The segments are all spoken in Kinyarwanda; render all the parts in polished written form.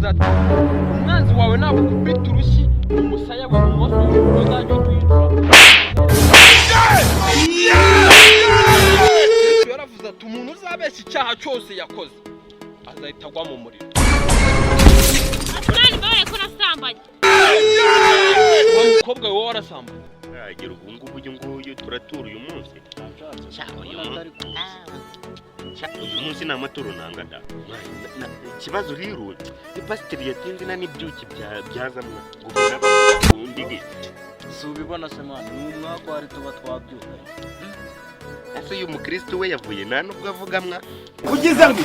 Yaravuze ati: "Umwanzi wawe nagukubita urushyi mu musaya w'ibumoso, uzajya uhindura." Yesu yaravuze ati: "Umuntu uzabeshya icyaha cyose yakoze azahita agwa mu muriro." Imana imbabarire ko nasambanye. Wa mukobwa we, wowe warasambanye? Agera ubu ngubu, uyu nguyu turatura uyu munsi. Sha, uyu Atari kuza. Sha, uyu munsi ni amaturo nanga da. Ikibazo rero ni pasiteri yatinze na n'ibyuki byazamwa ngo biraba undi. Si ubibona se man, ni umwaka wari tuba twabyukanye. Ese uyu mukristo we yavuye nta nubwo avuga mwa? Ugize ngo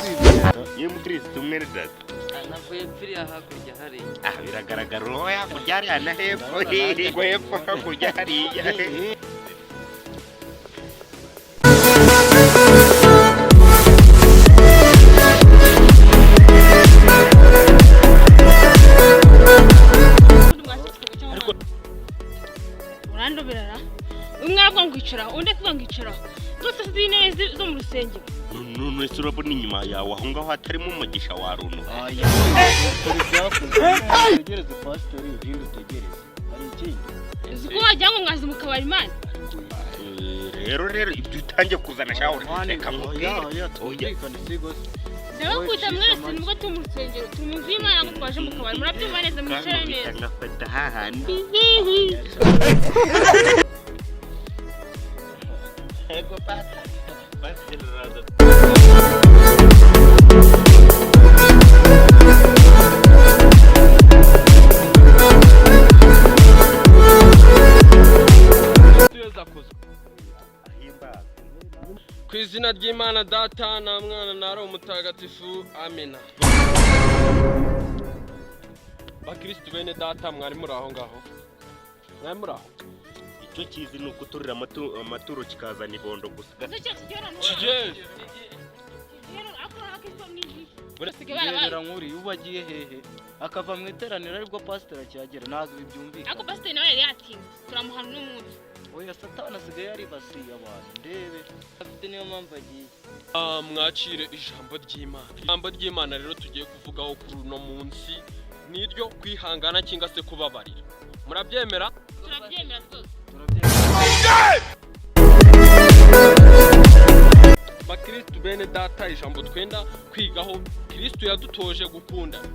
Uyu mukristo mwene data. Navuye mpfiriya hakurya hariya. Ah, biragaragara uwo hakurya hariya na hepfo, ngo hepfo hakurya hariya. Ubundi mwashyitse cyangwa urandobera? Umwe aravuga ngo icaraho, undi akavuga ngo icaraho, zose si intebe zo mu rusengero. None se urabona inyuma yawe aho ngaho hatarimo umugisha wa runtu? Aya, dore ibyakozwe. Utegereze pasiteri, ibindi utegereze, hari ikindi. Uzi ko wagira ngo mwazi mu kabari, man? Rero ibyo utangiye kuzana shaho, reka nkubwire. Oya, oya, twumvikane, sigo se? Ndabakubita mwese. Nubwo turi mu rusengero, turi mu nzu y'Imana, ngo twaje mu kabari? Murabyumva neza, mwicare neza. Ngafata hahandi. Ego pata. Pasiteri araza. Yesu akozwe ku izina ry'Imana Data na Mwana na Roho Mutagatifu, amina. Bakirisitu bene data, mwari muri aho ngaho, mwari muri aho? Icyo kizi ni ukuturira amaturo kikazana ibondo gusa. Ese cyo kigero? Kigero. Kigero akora akiswa mwizi. Buretse. Ndebera nk'uriya uba agiye hehe, akava mu iteraniro aribwo pasiteri akihagera? Ntabwo ibi Ariko byumvikana. pasiteri nawe yari yatinze, turamuhana uno munsi. Oya, Satani asigaye yaribasiye abantu, ndebe Afite niyo mpamvu agiye. Ah, mwakire ijambo ry'Imana. Ijambo ry'Imana rero tugiye kuvugaho kuri uno munsi ni iryo kwihangana cyangwa se kubabarira. Murabyemera? Turabyemera rwose. Turabyemera. Bakirisitu bene data, ijambo twenda kwigaho, Kirisitu yadutoje gukundana,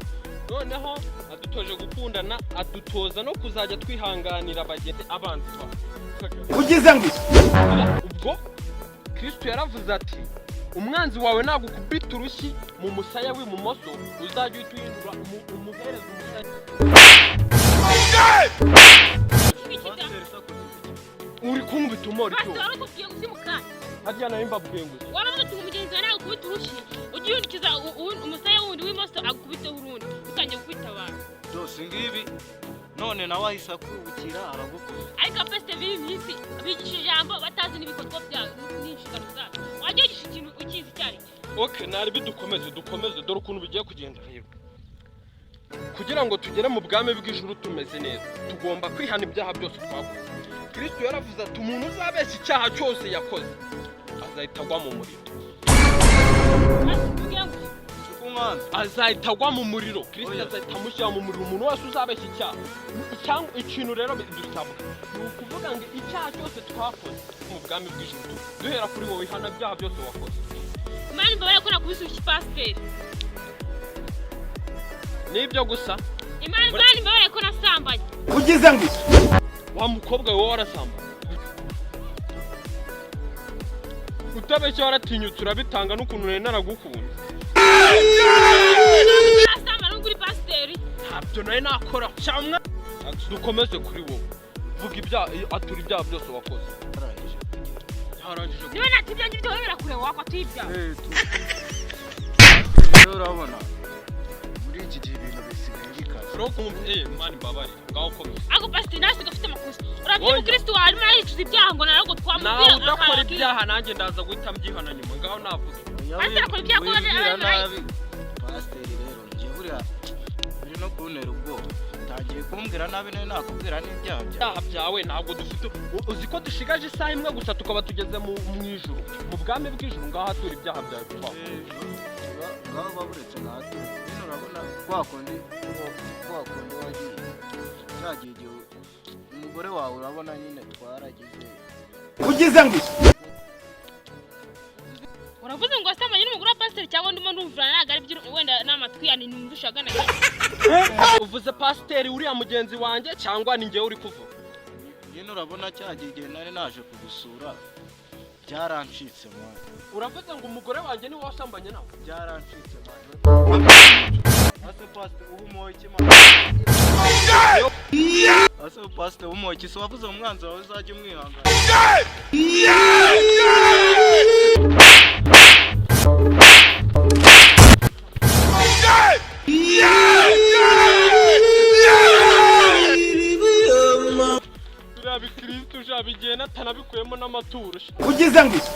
noneho adutoje gukundana, adutoza no kuzajya twihanganira bagenzi, abanzi bacu. Ugize ngo Ubwo Kirisitu yaravuze ati: "Umwanzi wawe nagukubita urushyi mu musaya w'ibumoso, uzajya uhita uhindura umuhereze umusaya." Iki ngiki da. Pasiteri sakoze iki? Uri kunkubita umora icyo? Pasiteri warakubwiye gusa mu kanya. Harya nawe mbabwiye ngo iki? Waravuze ati ngo mugenzi wawe nagukubita urushyi, ujye uhindukiza umusaya wundi w'imoso agukubiteho urundi, utangiye gukubita abantu. Byose ngibi, none nawe ahise akubukira aragukubita. Ariko abapasiteri b'iyi minsi bigisha ijambo batazi n'ibikorwa byabo n'inshingano zabo. Wajya wigisha ikintu ukizi icyo ari cyo. Okay, nari bidukomeze, dukomeze. Dore ukuntu bigiye kugenda rero: kugira ngo tugere mu bwami bw'ijuru tumeze neza, tugomba kwihana ibyaha byose twakoze. Kristo yaravuze ati: "Umuntu uzabeshya icyaha cyose yakoze azahita agwa mu muriro." Pasiteri, tugira ngo Siko umwanzi. Azahita agwa mu muriro. Kristo Oya. azahita amushyira mu muriro umuntu wese uzabeshya icyaha. Cyangwa ikintu rero dusabwa ni ukuvuga ngo icyaha cyose twakoze mu bwami bw'ijuru, duhera kuri wowe, ihana ibyaha byose wakoze. Imana imbabarire ko nakubise urushyi pasiteri. Nibyo gusa. Imana imbabarire ko nasambanye. Ugize ngo Wa mukobwa we, wowe warasambanye? Utabeshya, waratinyutse urabitanga n'ukuntu nari naragukunze. Nasambana n'ubwo uri pasiteri. Ntabyo nari nakora cyangwa. Dukomeze kuri wowe, vuga ibyaha, atura ibyaha byose wakoze. Yarangije kugera. Yarangije. Niba ntacyo ibyanjye byo birakure wakwatuye ibyaha. Rero urabona muri iki gihe ibintu bisigaye bikaze. Bro, kumva, mani mbabarira, ngaho komeza. Ariko pasiteri nawe asigaye afite amakosa, urabye. Oya. Umukristo wawe arimo aricuza ibyaha ngo ntabwo twamubwira. Nawe udakora ibyaha, nanjye ndaza guhita mbyihana nyuma. Ngaho navuga. Oya, Pasiteri akora ibyaha kuko wibwira nabi. Pasiteri rero njye buriya biri no kuntera ubwoba, utangiye kumbwira nabi, nawe nakubwira n'ibyaha byawe. Ibyaha byawe ntabwo dufite. Uzi ko dushigaje isaha imwe gusa tukaba tugeze mu ijuru, mu bwami bw'ijuru? Ngaho atura ibyaha byawe vuba. Ngaho baburetse nkatura nyine, Urabona kwa kundi, kwa kundi wagiye cyagiye igihe umugore wawe, urabona nyine twaragize. Ugize ngo iki? Uravuze ngo wasambanye n'umugore wa pasiteri, cyangwa ndimo ndumvira? Ntabwo ari byo, wenda n'amatwi yanjye numvisha agana. Uvuze pasiteri uriya mugenzi wanjye, cyangwa ni njyewe uri kuvuga? Nyine urabona cyagiye igihe nari naje kugusura, byarancitse mwana. Uravuze ngo umugore wanjye niwe wasambanye nawe? Byarancitse mwana. Ase pasiteri, ubu umuhoye iki mwana? Ase pasiteri, umuhoye iki? Si wavuze mu mwanzi wawe uzajya umwihangana? Biriya bikirisitu bigiye natanabikuyemo n'amaturo. Ugize ngo iki?